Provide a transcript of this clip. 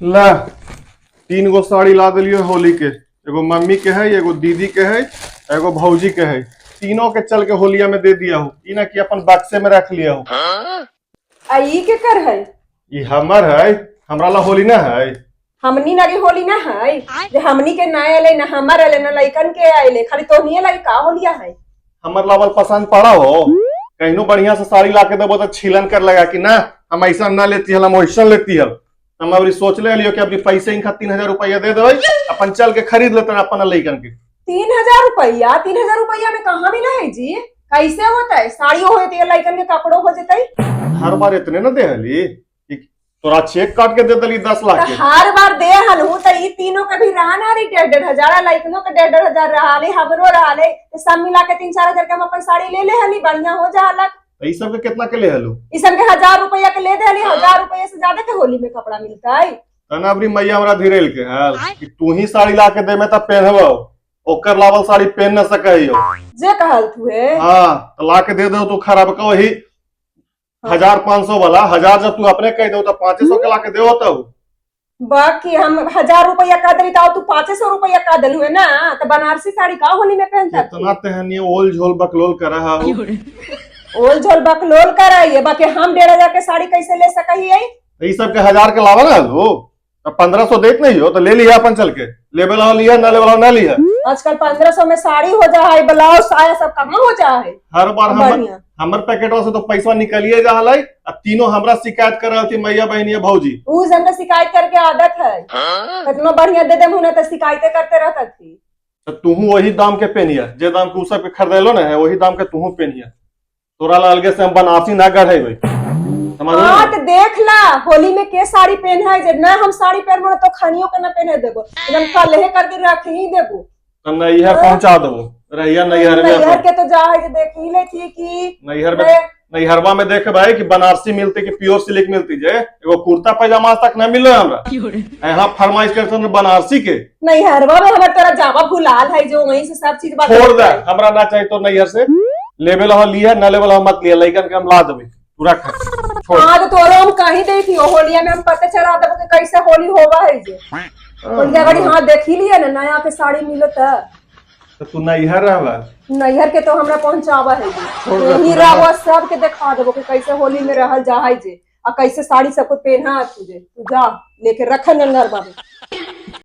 ला, तीन गो साड़ी ला दिलियो होली के। एगो मम्मी के है, एगो दीदी के है, एगो भौजी के है। तीनों के चल के होलिया में दे दिया हूँ। ई ना कि अपन बक्से में रख लिया हूँ। आ ई के कर है? ई हमर है, हमरा ला होली ना है। हमनी लगी होली ना है जे हमनी के ना आले, ना हमर आले, ना लइकन के आले, खाली तोहनिए लगी का होलिया है? हमर लावल पसंद पड़ा हो? कहीं बढ़िया से साड़ी ला के देबो तो छीलन कर लगा कि ना हम ऐसा ना लेती हल, हम वैसा लेती हल। हम अभी सोच ले लियो कि अभी पैसे इनका 3000 रुपया दे देबै, अपन चल के खरीद लेते अपन लइकन के। 3000 रुपया? 3000 रुपया में कहाँ मिला है जी? कैसे होता है? साड़ियों हो जते, लइकन के कपड़ो हो जते। हर बार इतने ना दे हली कि तोरा चेक काट के दे दली 10 लाख तो के। हर बार दे हलहू तो ई तीनों के भी रहा ना रही, 1500-1500, लइकनों के 1500-1500 रहा ले, हमरो रहा ले, तो सब मिला के 3-4 हजार के हम अपन साड़ी ले ले हली, बढ़िया हो जा हलक। तो ई सब के कितना के ले हलू? ई सब के 1000 रुपया के ले दे हली। 1000 रुपया से ज्यादा के होली में कपड़ा मिलता है? तना अबरी मैया हमरा धीरेल के हल कि तू ही साड़ी ला के दे में तब पहनबो, ओकर लावल साड़ी पहन न सके हो। जे कहल तू है। हाँ, तो ला के दे दो तू खराब का वही 1500 वाला। हजार जब तू अपने कह दो तो 500 के ला के दे तो। बाकी हम 1000 रुपया का दिली तो तू 500 रुपया का दिलू है ना, तो बनारसी साड़ी का होली में पहनता? इतना तेहनी ओल झोल बकलोल कर रहा हो। ओल झोल बकलोल कराइए, बाकी हम 1500 के साड़ी कैसे ले सकही है? तो ई सब के 1000 के लावा ना हो तो 1500 देत नहीं हो तो ले लिया अपन चल के। लेवे ला लिया, ना लेवे ला ना लिया। आजकल 1500 में साड़ी हो जा है, ब्लाउज साया सब कहाँ हो जा है? हर बार हमर बढ़िया। हमर पैकेटवा से तो पैसा निकलिए जा हलै आ तीनों हमरा शिकायत कर रहल थी, मैया बहनी भौजी। उ हमरा शिकायत करके आदत है। कितनो बढ़िया they them तो शिकायतें करते रहता थी। तो तुहू वही दाम के पहनिया, जे दाम के उ सब के खरीदेलो ना है, वही दाम के तुहू पहनिया। तोरा ला अलगे से हम बनारसी ना गढ़ेबै, समझ? हाँ, तो देख ला होली में के साड़ी पहन है। जे ना हम साड़ी पहनबो तो खानियो के ना पहने देबो, एकदम कलहे करके रख ही देबो। तो नैहर पहुंचा देबो, रहिया नैहर में। नैहर अपन के तो जा है जे देख ही ले थी कि नैहर में, नैहरवा में देख भाई कि बनारसी मिलती कि प्योर सिल्क मिलती, जे एगो कुर्ता पैजामा आज तक ना मिलो हमरा, यहाँ फरमाइश करते हैं बनारसी के। नैहरवा में हमर तोरा जावा भुलाल है जो वहीं से सब चीज बात। छोड़ दे, हमरा ना चाहिए तो नैहर से। लेवे ला लिया, ना लेवे ला मत लिया। लइकन के हम ला देबे, तू रख, छोड़। हाँ, तो तोरो हम कहीं दे थी होलिया में, हम पता चला देबो कि कैसे होली होवा है जे होलिया बड़ी। हाँ, देखी लिया ना, नया के साड़ी मिलत है। तो तू नैहर रहबा? नैहर के तो हमरा पहुंचावा है जे। छोड़ दे। यही रहो, सबके देखा देबो कि कैसे होली में रहल जा है जे आ कैसे साड़ी सबको पहना तुझे। तू जा लेके रख नंगर बाबू।